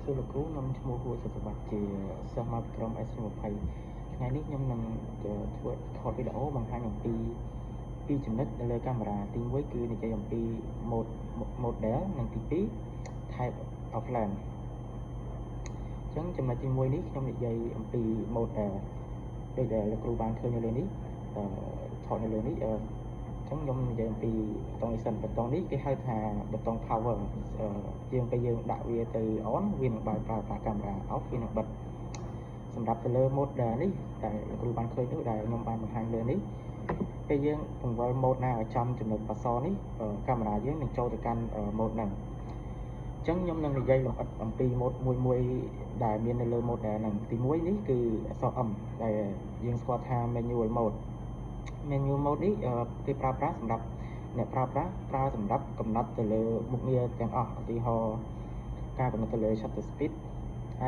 សួរលោកគ្រូខ្ញុំឈ្មោះហួរសុសវត្ថជាសិស្សមកពីក្រុម S20 ថ្ងៃនេះខ្ញុំនឹងធ្វើថតវីដេអូបង្ហាញអំពីពីរចំណុចនៅលើកាមេរ៉ាទី1គឺនិយាយអំពី mode model និងទី2 type of lens អញ្ចឹងចំណុចទី1នេះខ្ញុំនិយាយអំពី model ដូចដែលលោកគ្រូបានឃើញនៅលើនេះថតនៅលើនេះអញ្ចឹងខ្ញុំនិយាយអំពីប៊ូតុងនេះសិនប៊ូតុងនេះគេហៅថាប៊ូតុង power យើងពេលយើងដាក់វាទៅ on វានឹងបើកប្រើប្រាស់កាមេរ៉ា off វានឹងបិទសម្រាប់ទៅលើ mode នេះដែលលោកគ្រូបានឃើញនោះដែលខ្ញុំបានបង្ហាញលើនេះពេលយើងបង្វិល mode ណាឲ្យចំចំណុចបសនេះកាមេរ៉ាយើងនឹងចូលទៅកាន់ mode ហ្នឹងអញ្ចឹងខ្ញុំនឹងនិយាយលម្អិតអំពី mode មួយមួយដែលមាននៅលើ mode ហ្នឹងទី1នេះគឺអក្សរ M ដែលយើងស្គាល់ថា manual mode manual mode នេះគេប្រើប្រាស់សម្រាប់អ្នកប្រើប្រាស់ប្រើសម្រាប់កំណត់ទៅលើមុខងារទាំងអស់ឧទាហរណ៍ការកំណត់ទៅលើ shutter speed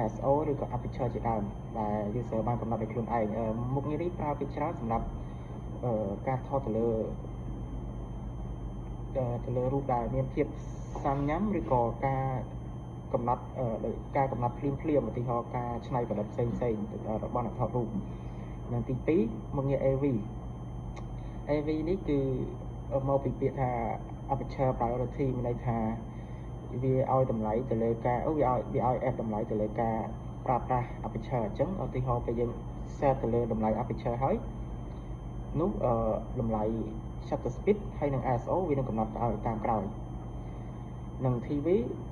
ISO ឬក៏ aperture ជាដើមដែល user បានកំណត់ដោយខ្លួនឯងមុខងារនេះប្រើពីច្រើនសម្រាប់ការថតទៅលើរូបដែលមានភាពសាំញ៉ាំឬក៏ការកំណត់ការកំណត់ភ្លាមភ្លាមឧទាហរណ៍ការច្នៃប្រឌិតផ្សេងផ្សេងរបស់អ្នកថតរូបនិងទី2មុខងារ AV AV នេះគឺមកពីពាក្យថា aperture priority មានន័យថាវាឲ្យតម្លៃទៅលើការវាឲ្យ add តម្លៃទៅលើការប្រើប្រាស់ aperture អញ្ចឹងឧទាហរណ៍ពេលយើង set ទៅលើតម្លៃ aperture ហើយនោះតម្លៃ shutter speed ហើយនិង ISO វានឹងកំណត់ឲ្យតាមក្រោយនិង TV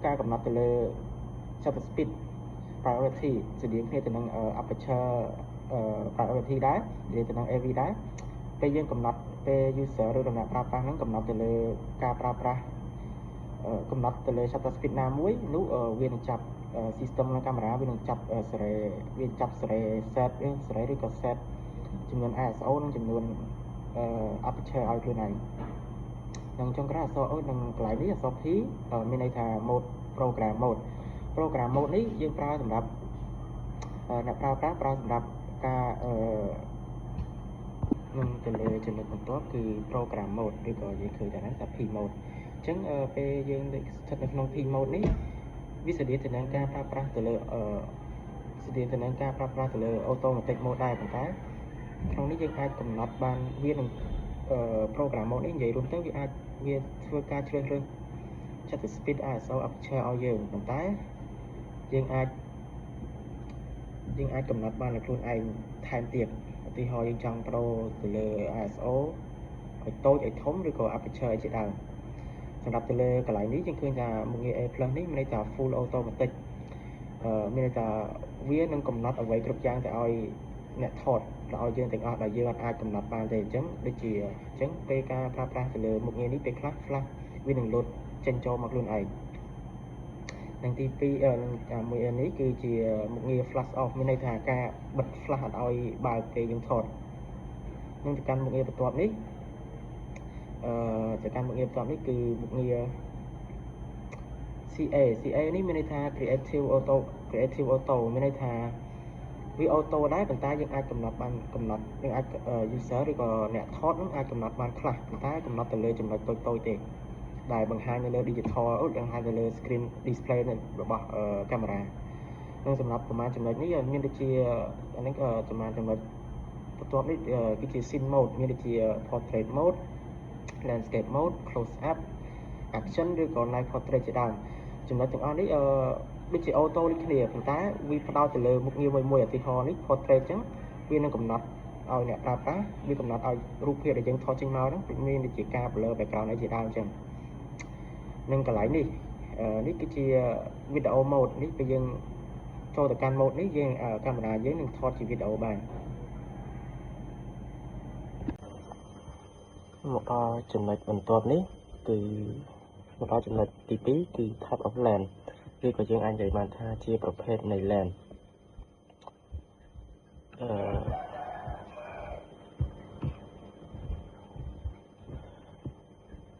ការកំណត់ទៅលើ shutter speed priority ស្តៀងគ្នាទៅនឹង aperture priority ដែរនិយាយទៅនឹង AV ដែរពេលយើងកំណត់ពេល user ឬអ្នកប្រើប្រាស់ហ្នឹងកំណត់ទៅលើការប្រើប្រាស់កំណត់ទៅលើ shutter speed ណាមួយនោះវានឹងចាប់ system ក្នុងកាមេរ៉ាវានឹងចាប់សេរីវាចាប់សេរី set សេរីឬក៏ set ចំនួន ISO និងចំនួន aperture ឲ្យខ្លួនឯងនិងចុងក្រោយអក្សរ O និងកន្លែងនេះអក្សរ P មានន័យថា mode program mode program mode នេះយើងប្រើសម្រាប់អ្នកប្រើប្រាស់ប្រើសម្រាប់ការអឺនឹងទៅលើចំណុចបន្ទាប់គឺ program mode ឬក៏យើងឃើញតែហ្នឹងថា P mode អញ្ចឹងពេលយើងស្ថិតនៅក្នុង P mode នេះវាស្តៀងទៅនឹងការប្រើប្រាស់ទៅលើអឺស្តៀងទៅនឹងការប្រើប្រាស់ទៅលើ automatic mode ដែរប៉ុន្តែក្នុងនេះយើងអាចកំណត់បានវានឹង program mode នេះនិយាយរួមទៅវាអាចវាធ្វើការជ្រើសរើស shutter speed ISO aperture ឲ្យយើងប៉ុន្តែយើងអាចកំណត់បានដោយខ្លួនឯងថែមទៀតឧទាហរណ៍យើងចង់ប្ដូរទៅលើ ISO ឲ្យតូចឲ្យធំឬក៏ aperture ឲ្យជាដើមសម្រាប់ទៅលើកន្លែងនេះយើងឃើញថាមុខងារ A+ នេះមានន័យថា full automatic មានន័យថាវានឹងកំណត់អ្វីគ្រប់យ៉ាងទៅឲ្យអ្នកថតទៅឲ្យយើងទាំងអស់ដែលយើងអាចកំណត់បានទេអញ្ចឹងដូចជាអញ្ចឹងពេលការប្រើប្រាស់ទៅលើមុខងារនេះពេលខ្លះ flash វានឹងលោតចេញចូលមកខ្លួនឯងនិងទី2នឹងមួយនេះគឺជាមុខងារ flash off មានន័យថាការបិទ flash អត់ឲ្យបើកពេលយើងថតនឹងទៅកាន់មុខងារបន្ទាប់នេះទៅកាន់មុខងារបន្ទាប់នេះគឺមុខងារ CA CA នេះមានន័យថា creative auto creative auto មានន័យថាវា auto ដែរប៉ុន្តែយើងអាចកំណត់បានកំណត់យើងអាច user ឬក៏អ្នកថតនឹងអាចកំណត់បានខ្លះប៉ុន្តែកំណត់ទៅលើចំណុចតូចៗទេដែលបង្ហាញនៅលើ digital បង្ហាញនៅលើ screen display របស់កាមេរ៉ានិងសម្រាប់ប្រមាណចំណុចនេះមានដូចជាអានេះប្រមាណចំណុចបន្ទាប់នេះគឺជា scene mode មានដូចជា portrait mode landscape mode close up action ឬក៏ night portrait ជាដើមចំណុចទាំងអស់នេះដូចជា auto ដូចគ្នាប៉ុន្តែវាផ្ដោតទៅលើមុខងារមួយមួយឧទាហរណ៍នេះ portrait អញ្ចឹងវានឹងកំណត់ឲ្យអ្នកប្រើប្រាស់វាកំណត់ឲ្យរូបភាពដែលយើងថតចេញមកហ្នឹងមានដូចជាការ blur background អីជាដើមអញ្ចឹងនិងកន្លែងនេះនេះគឺជា video mode នេះពេលយើងចូលទៅកាន់ mode នេះយើងកាមេរ៉ាយើងនឹងថតជាវីដេអូបានមកដល់ចំណុចបន្ទាប់នេះគឺមកដល់ចំណុចទី2គឺ type of lens ឬក៏យើងអាចនិយាយបានថាជាប្រភេទនៃ lens អឺ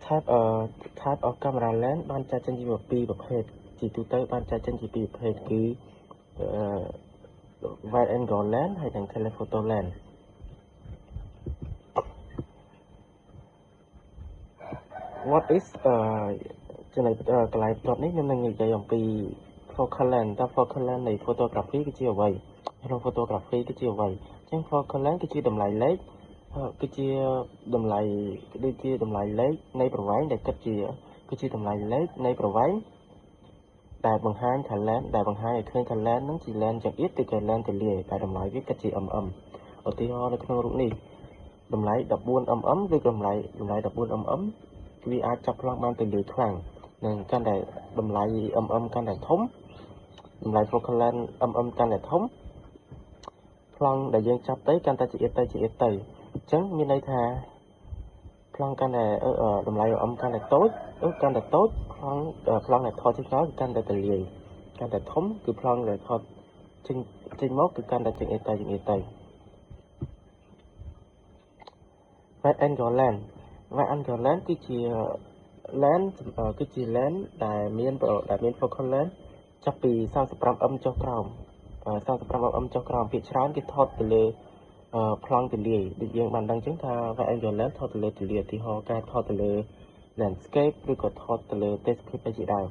type type of camera lens បានចែកចេញជាពីរប្រភេទជាទូទៅបានចែកចេញជាពីរប្រភេទគឺអឺ wide angle lens ហើយនិង telephoto lens What is ចំណុចកន្លែងបន្ទាប់នេះខ្ញុំនឹងនិយាយអំពី Focal length តើ focal length នៃ photography គឺជាអ្វីក្នុង photography គឺជាអ្វី?អញ្ចឹង focal length គឺជាតម្លៃលេខគឺជាតម្លៃដូចជាតម្លៃលេខនៃប្រវែងដែលគិតជាគឺជាតម្លៃលេខនៃប្រវែងដែលបង្ហាញថា lens ដែលបង្ហាញឲ្យឃើញថា lens ហ្នឹងជា lens ចង្អៀតឬក៏ lens ទូលាយដែលតម្លៃវាគិតជា mm ឧទាហរណ៍នៅក្នុងរូបនេះតម្លៃ14 mm ឬក៏តម្លៃ14 mm វាអាចចាប់ប្លង់បានទូលាយខ្លាំងនិងកាន់តែតម្លៃ mm កាន់តែធំតម្លៃ focal length mm កាន់តែធំប្លង់ដែលយើងចាប់ទៅកាន់តែចង្អៀតទៅចង្អៀតទៅអញ្ចឹងមានន័យថាប្លង់កាន់តែតម្លៃ mm កាន់តែតូចកាន់តែតូចប្លង់ដែលថតចេញក្រោយកាន់តែទូលាយកាន់តែធំគឺប្លង់ដែលថតចេញមកគឺកាន់តែចង្អៀតទៅចង្អៀតទៅ Wide angle lens Wide angle lens គឺជា lens គឺជា lens ដែលមាន focal length ចាប់ពី 35mm ចុះក្រោម 35mm ចុះក្រោមភាគច្រើនគេថតទៅលើប្លង់ទូលាយដូចយើងបានដឹងចឹងថា wide angle lens ថតទៅលើទូលាយឧទាហរណ៍ការថតទៅលើ landscape ឬក៏ថតទៅលើទេសភាពអីជាដើម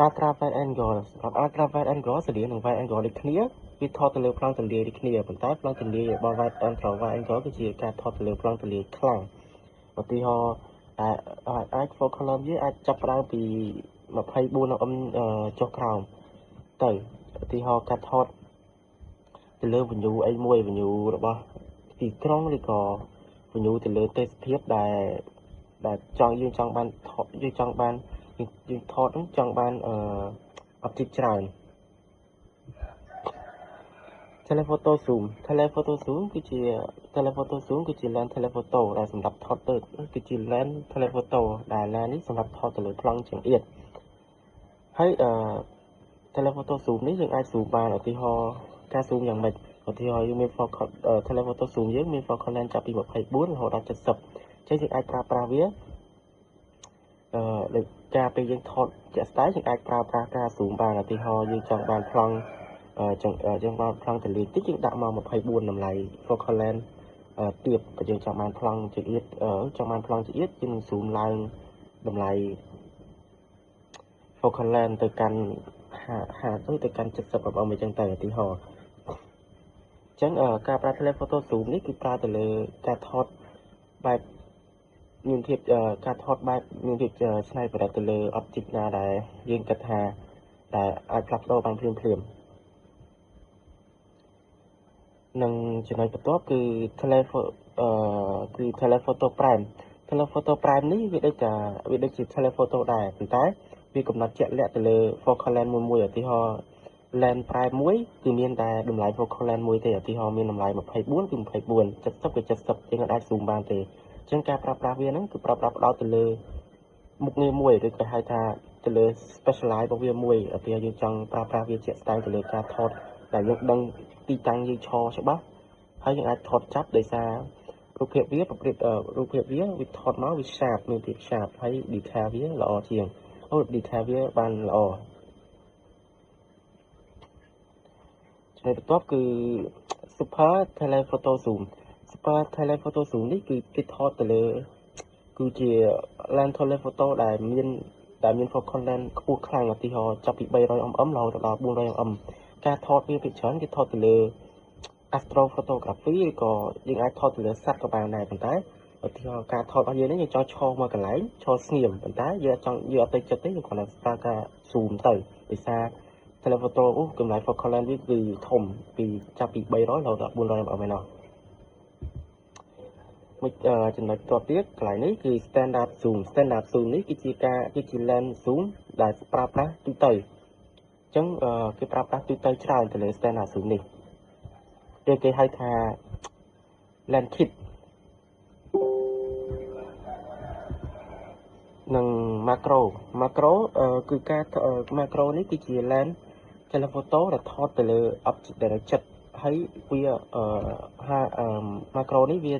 Ultra wide angle សម្រាប់ ultra wide angle ស្រដៀងនឹង wide angle ដូចគ្នាវាថតទៅលើប្លង់ទូលាយដូចគ្នាប៉ុន្តែប្លង់ទូលាយរបស់ wide ultra wide angle គឺជាការថតទៅលើប្លង់ទូលាយខ្លាំងឧទាហរណ៍អាច focal length វាអាចចាប់ផ្ដើមពី 24mm ចុះក្រោមទៅឧទាហរណ៍ការថតទៅលើ view អីមួយ view របស់ទីក្រុងឬក៏ view ទៅលើទេសភាពដែលចង់យើងចង់បានថតយើងចង់បានយើងថតហ្នឹងចង់បានអឺ object ច្រើន Telephoto zoom Telephoto zoom គឺជា Telephoto zoom គឺជា lens telephoto ដែលសម្រាប់ថតទៅគឺជា lens telephoto ដែល lens នេះសម្រាប់ថតទៅលើប្លង់ចង្អៀតហើយអឺ telephoto zoom នេះយើងអាច zoom បានឧទាហរណ៍ការ zoom យ៉ាងម៉េចឧទាហរណ៍យើងមាន focal telephoto zoom យើងមាន focal length ចាប់ពី24រហូតដល់70អញ្ចឹងយើងអាចប្រើប្រាស់វាអឺដូចការពេលយើងថតជាក់ស្ដែងយើងអាចប្រើប្រាស់ការ zoom បានឧទាហរណ៍យើងចង់បានប្លង់ចង់យើងបានប្លង់ទូលាយតិចយើងដាក់មក24តម្លៃ focal length ទាបបើយើងចង់បានប្លង់ចង្អៀតចង់បានប្លង់ចង្អៀតយើងនឹង zoom ឡើងតម្លៃ focal length ទៅកាន់50ទៅកាន់70 mm អញ្ចឹងទៅឧទាហរណ៍អញ្ចឹងការប្រើ telephoto zoom នេះគឺប្រើទៅលើការថតបែបមានភាពការថតបែបមានភាពច្នៃប្រឌិតទៅលើ object ណាដែលយើងគិតថាដែលអាចផ្លាស់ប្ដូរបានភ្លាមភ្លាមនិងចំណុចបន្ទាប់គឺ telephoto គឺ telephoto prime telephoto prime នេះវាដូចតែវាដូចជា telephoto ដែរប៉ុន្តែវាកំណត់ជាក់លាក់ទៅលើ focal length មួយមួយឧទាហរណ៍ lens prime មួយគឺមានតែតម្លៃ focal length មួយទេឧទាហរណ៍មានតម្លៃ24គឺ24 70គឺ70យើងអាច zoom បានទេអញ្ចឹងការប្រើប្រាស់វាហ្នឹងគឺប្រើប្រាស់ផ្ដោតទៅលើមុខងារមួយឬក៏ហៅថាទៅលើ specialize របស់វាមួយឧទាហរណ៍យើងចង់ប្រើប្រាស់វាជាក់ស្ដែងទៅលើការថតដែលយើងដឹងទីតាំងយើងឈរច្បាស់ហើយយើងអាចថតចាប់ដោយសាររូបភាពវាប្រភេទរូបភាពវាវាថតមកវា sharp មានភាព sharp ហើយ detail វាល្អជាងអូ detail វាបានល្អចំណុចបន្ទាប់គឺ super telephoto zoom super telephoto zoom នេះគឺគេថតទៅលើគឺជា lens telephoto ដែលមាន focal length ខ្ពស់ខ្លាំងឧទាហរណ៍ចាប់ពី 300 mm រហូតដល់ 400 mm ការថតវាភាគច្រើនគេថតទៅលើ astro photography ឬក៏យើងអាចថតទៅលើសត្វក៏បានដែរប៉ុន្តែឧទាហរណ៍ការថតរបស់យើងនេះយើងចង់ឈរមកកន្លែងឈរស្ងៀមប៉ុន្តែយើងអត់ចង់យើងអត់ទៅចិត្តទេយើងគ្រាន់តែប្រើការ zoom ទៅដោយសារ telephoto អូកម្លាំង focal length វាគឺធំពីចាប់ពី300រហូតដល់400 mm ឯណោះមួយចំណុចបន្ទាប់ទៀតកន្លែងនេះគឺ standard zoom standard zoom នេះគឺជាការគឺជា lens zoom ដែលប្រើប្រាស់ទូទៅអញ្ចឹងគេប្រើប្រាស់ទូទៅច្រើនទៅលើ standard zoom នេះឬគេហៅថា lens kit និង macro macro គឺការ macro នេះគឺជា lens telephoto ដែលថតទៅលើ object ដែលចិត្តហើយវាហា macro នេះវា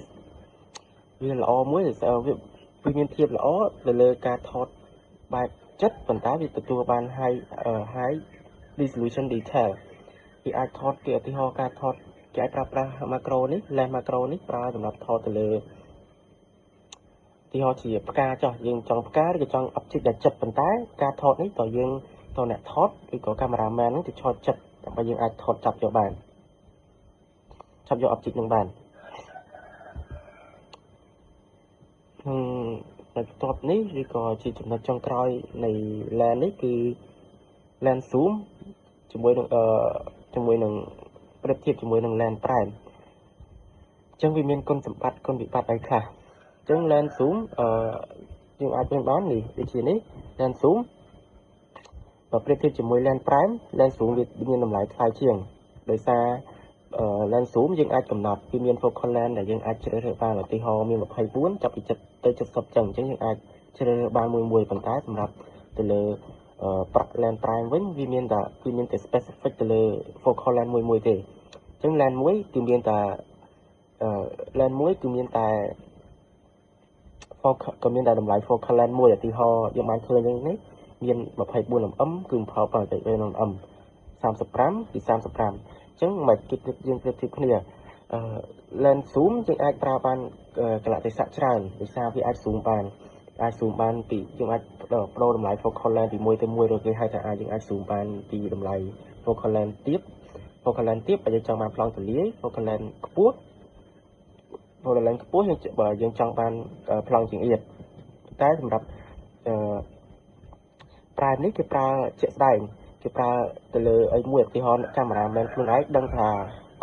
ល្អមួយវាមានភាពល្អទៅលើការថតបែបចិត្តប៉ុន្តែវាទទួលបាន high resolution detail វាអាចថតគេឧទាហរណ៍ការថតគេអាចប្រើប្រាស់ macro នេះ lens macro នេះប្រើសម្រាប់ថតទៅលើ ទីហោជាផ្កាចោះយើងចង់ផ្កាឬក៏ចង់ object ដែលចិត្តប៉ុន្តែការថតនេះតើយើងតអ្នកថតឬក៏ cameraman ហ្នឹងទៅឆតចិត្តដើម្បីយើងអាចថតចាប់យកបានចាប់យក object នឹងបានក្នុងបន្ទាប់នេះឬក៏ជាចំណុចចុងក្រោយនៃ lens នេះគឺ lens zoom ជាមួយនឹងជាមួយនឹងប្រៀបធៀបជាមួយនឹង lens prime អញ្ចឹងវាមានគុណសម្បត្តិគុណវិបត្តិអីខ្លះអញ្ចឹង lens zoom យើងអាចឃើញបាននេះដូចជានេះ lens zoom បើប្រៀបធៀបជាមួយ lens prime lens zoom វាមានតម្លៃថ្លៃជាងដោយសារ lens zoom យើងអាចកំណត់វាមាន focal length ដែលយើងអាចជ្រើសរើសបានឧទាហរណ៍មាន24ចាប់ពី7ទៅ70ចឹងអញ្ចឹងយើងអាចជ្រើសរើសបានមួយមួយប៉ុន្តែសម្រាប់ទៅលើប្រាក់ lens prime វិញវាមានតែ specific ទៅលើ focal length មួយមួយទេអញ្ចឹង lens មួយគឺមានតែ lens មួយគឺមានតែ focal ក៏មានតែតម្លៃ focal length មួយឧទាហរណ៍យើងបានឃើញនេះមាន 24mm គឺ 27mm 35ពី35អញ្ចឹងមិនគិតយើងប្រៀបធៀបគ្នា lens zoom យើងអាចប្រើបានកលៈទេសៈច្រើនដោយសារវាអាច zoom បានអាច zoom បានពីយើងអាចប្ដូរតម្លៃ focal length ពីមួយទៅមួយឬគេហៅថាអាចយើងអាច zoom បានពីតម្លៃ focal length ទាប focal length ទាបបើយើងចង់បានប្លង់ទូលាយ focal length ខ្ពស់ focal length ខ្ពស់យើងបើយើងចង់បានប្លង់ចង្អៀតតែសម្រាប់អឺ prime នេះគេប្រើជាក់ស្ដែងគេប្រើទៅលើអីមួយឧទាហរណ៍កាមេរ៉ាមែនខ្លួនឯងដឹងថា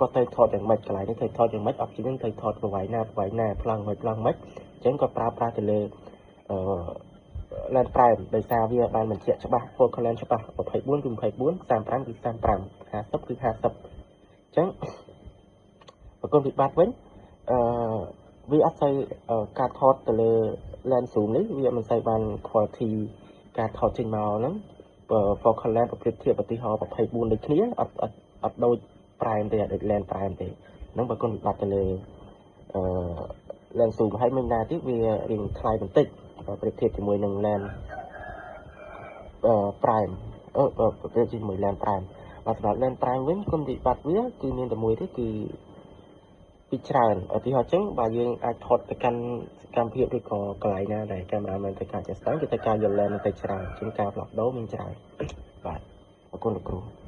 គាត់ត្រូវថតយ៉ាងម៉េចកន្លែងនេះត្រូវថតយ៉ាងម៉េច object នេះត្រូវថតប្រវែងណាប្រវែងណាប្លង់ម៉េចប្លង់ម៉េចអញ្ចឹងគាត់ប្រើប្រាស់ទៅលើអឺ lens prime ដោយសារវាបានបញ្ជាក់ច្បាស់ focal length ច្បាស់24គឺ24 35គឺ35 50គឺ50អញ្ចឹងប្រគុណវិបត្តិវិញអឺវាអត់សូវការថតទៅលើ lens zoom នេះវាមិនសូវបាន quality ការថតចេញមកហ្នឹង focal length ប្រភេទធៀបឧទាហរណ៍24ដូចគ្នាអត់អត់អត់ដូច prime ទេអត់ដូច lens prime ទេហ្នឹងបើគុណវិបត្តិទៅលើអឺ lens zoom ហើយមិនណាទៀតវារៀងថ្លៃបន្តិចប្រៀបធៀបជាមួយនឹង lens prime ប្រៀបជាមួយ lens prime បាទសម្រាប់ lens prime វិញគុណវិបត្តិវាគឺមានតែមួយទេគឺពីច្រើនឧទាហរណ៍ចឹងបើយើងអាចថតទៅកាន់សកម្មភាពឬក៏កន្លែងណាដែលកាមេរ៉ាមែនទៅការជាក់ស្ដែងគឺទៅការយក lens ទៅច្រើនជាងការផ្លាស់ប្ដូរមានច្រើនបាទអរគុណលោកគ្រូ។